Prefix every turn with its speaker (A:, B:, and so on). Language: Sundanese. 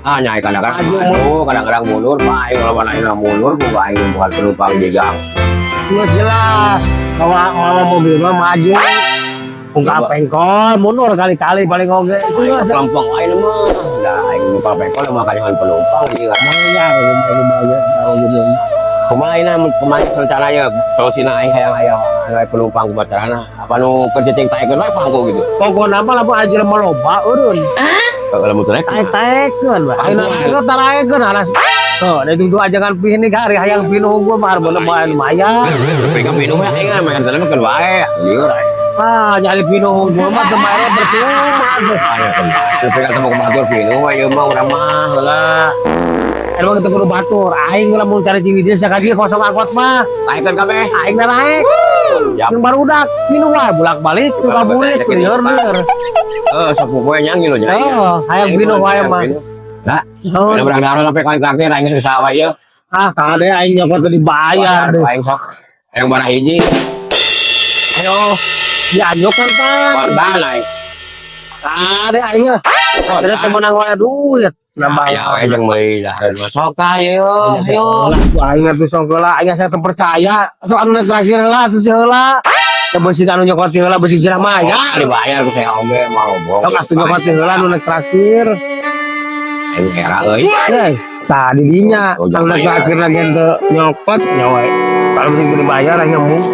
A: Ah, nyai kadang-kadang
B: Maju,
A: maju, kadang-kadang mundur, Pak. Aing kalau mana aing mundur, buka aing bukan penumpang jigang.
B: Geus jelas. Bawa bawa mobil mah maju. Buka
A: Coba.
B: Pengkol, mundur kali-kali paling oge. Itu
A: Aing
B: geus.
A: Penumpang aing mah. Dah aing buka pengkol mah kalian penumpang jiga.
B: Bayar lumayan tahu gitu.
A: Kumaha aing kumaha rencana ya solusina aing hayang-hayang hayang penumpang kumaha carana? Apa nu keur cicing taekeun wae pangku gitu.
B: Pokokna mah lamun aja mah loba eureun.
A: Kalau mun rek.
B: Taek-taekeun we. Ayeuna geus taraekeun alas. Tuh, da itu ajangan pinih hari hayang pinuh gua mah bener mah lumayan.
A: Pegang minum ya aing mah kan makan wae. Lieur aing.
B: Ah, nyari pinuh gua mah teu bayar percuma tuh.
A: Ayo kan. Pegang sama batur pinuh wae ieu mah urang mah heula.
B: Emang itu kudu batur. Aing lamun cari cing di dia sakali kosong angkot mah.
A: Taekeun kabeh.
B: Aing naik.
A: Yap.
B: Yang barudak minum wae bolak-balik tuh kaburit lieur lieur.
A: Eh, sapopoe nyanyi lo nya.
B: Oh, hayang pinuh wae mah.
A: Lah,
B: Oh,
A: ada berang darah sampai kali terakhir aing geus sawah ieu.
B: Ah, kade aing nyokot teu dibayar deh.
A: Aing sok. Aing barang hiji. Ayo,
B: Dianjuk kan, Pak.
A: Korban aing.
B: Kade aing mah. Ada teu meunang wae duit. Nambah.
A: Ya, aing jeung meuli dahareun mah sok tah ieu. Ayo.
B: Lah, aing atuh sok heula, aing asa teu percaya. Sok anu terakhir heula atuh si heula. Ya beusi anu nyokot heula beusi jirah mah ya.
A: Dibayar ku saya oge mau bohong.
B: Sok atuh nyokot heula anu terakhir.
A: Aing era euy.
B: Eh, tadi dinya
A: Oh,
B: anu
A: jangan.
B: Terakhir lagi teu nyokot nya wae. Kalau penting dibayar aing embung.